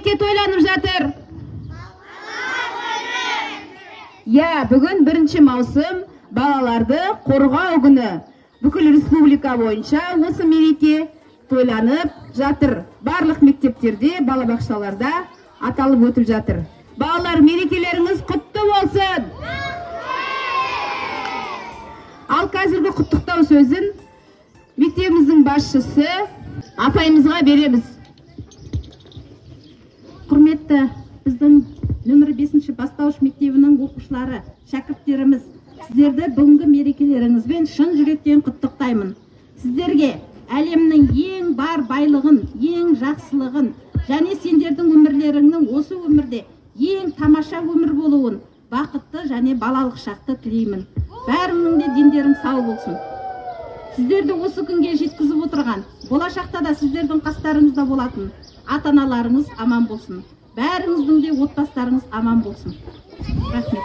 мереке тойланып жатыр? Иә, бүгін 1 маусым, балаларды қорғау күні. Бүкіл республика бойынша осы мереке тойланып жатыр. Барлық мектептерде, балабақшаларда аталып өтіп жатыр. Балалар, мерекелеріңіз құтты болсын! Ал қазіргі құттықтау сөзін мектебіміздің басшысы апайымызға береміз. Құрметті біздің нөмірі 5 бастауыш мектебінің оқушылары, шәкірттеріміз, сіздерді бүгінгі мерекелеріңізбен шын жүректен құттықтаймын. Сіздерге әлемнің ең бар байлығын, ең жақсылығын және сендердің өмірлеріңнің осы өмірде ең тамаша өмір болуын, бақытты және балалық шақты тілеймін. Бәріңнің де дендерің сау болсын. Сіздерді осы күнге жеткізіп отырған, болашақта да сіздердің қастарыңызда болатын ата-аналарыңыз аман болсын. Бәріңіздің де отбасыларыңыз аман болсын. Рахмет.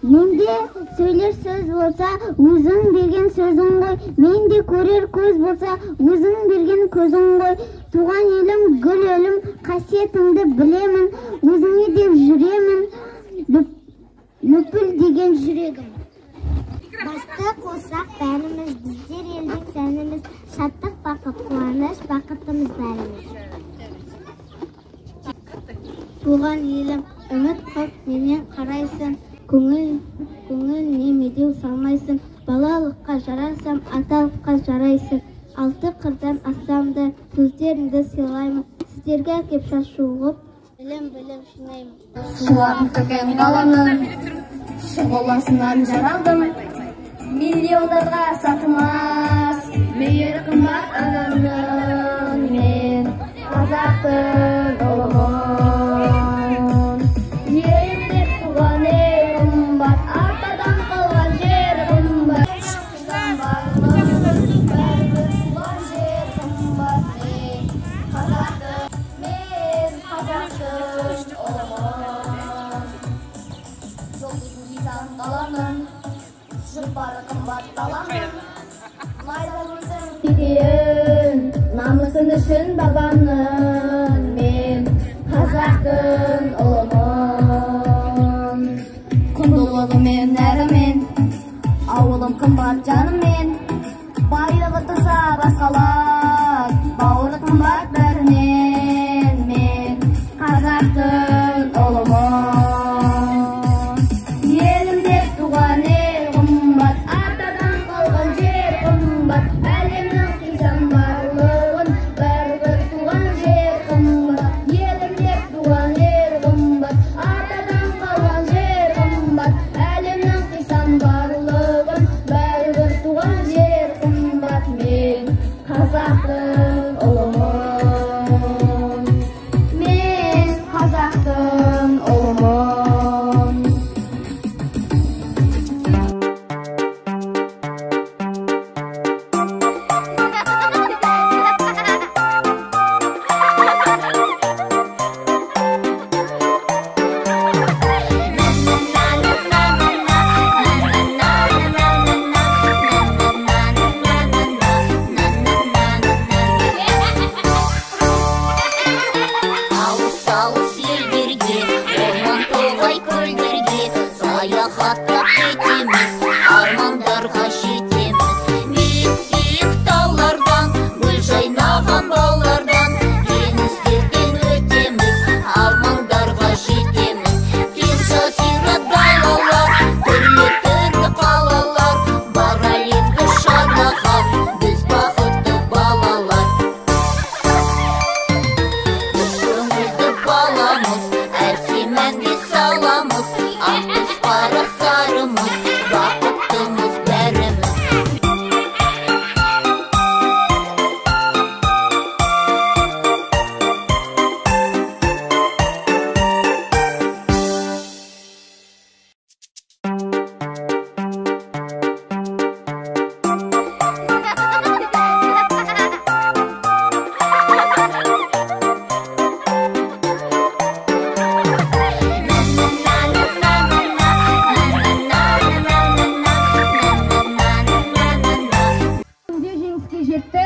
Менде сөйлер сөз болса, өзің берген сөзің ғой. Менде көрер көз болса, өзің берген көзің ғой. Туған елім, гүл елім, қасиетіңді білемін. Өзіңе деп жүремін, лүпіл деген жүрегім. Басты қосақ бәріміз, біздер елдің сәніміз, шаттық, бақыт, қуаныш, бақыттымыз бәріміз. Туған елім, үміт қып менен қарайсың, көңіл не медеу салмайсың, балалыққа жарасам, аталыққа жарайсың. Алты қырдан ассам да сөздеріңді сыйлаймын, сіздерге әкеп шашу ғып, білім жинаймын. Шуағын төкен қаламның шұғыласынан жаралдым, миллиондарға сатылмас мейір қымбат анамның, мен қазақтың ұлымын. Елім деп туған ел қымбат, атадан қалған жер қымбат. Бәрібір туған жер қымбат, мен қазақтың ұлымын. Жұлдызын жисан қаламның, жұпары қымбат даламның, майда кетейін, намысын үшін бабамның, мен қазақтың ұлымын. Құндылығымен нәрімен, ауылым қымбат жаныммен, байлығы тұрса басқалар, бауыры қымбат бәрінен, мен қазақтың ұлымын. Елім деп туған ел қымбат, атадан қалған жер қымбат, әлемнің қисан барлығын, бәрібір туған жер қымбат. Елім деп туған ел қымбат, атадан қалған жер қымбат, әлемнің қисан барлығын, бәрібір туған жер қымбат, мен қазақтың ұлымын. Мен қазақтың ұлымын. Алыс-алыс елдерге, орман тоғай көлдерге саяхаттап кетеміз, армандарға жетеміз. Биік-биік таулардан, гүл жайнаған балалардан, теңіздерден өтеміз, армандарға жетеміз. Кең жазира далалар, түрлі-түрлі қалалар, бар әлемді шарлаған, біз бақытты балалар. Біз көңілді баламыз, әсем әнге саламыз, ақ түс қара сарымыз, бақыттымыз бәріміз. Күнде жеңіске жетті.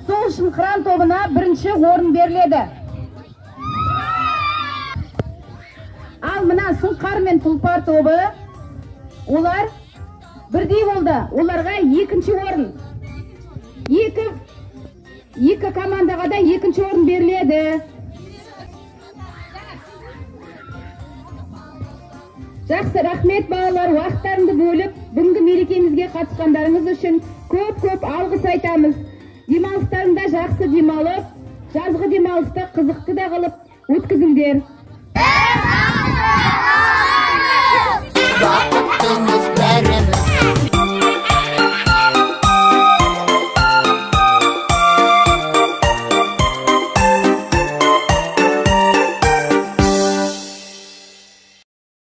Сол үшін қыран тобына бірінші орын беріледі. Мына Сұңқар мен Тұлпар тобы, олар бірдей болды. Оларға екінші орын. Екі командаға да екінші орын беріледі. Жақсы, рахмет балалар, уақыттарыңды бөліп, бүгінгі мерекемізге қатысқандарыңыз үшін көп-көп алғыс айтамыз. Демалыстарында жақсы демалып, жазғы демалысты қызықты да қылып өткізіңдер.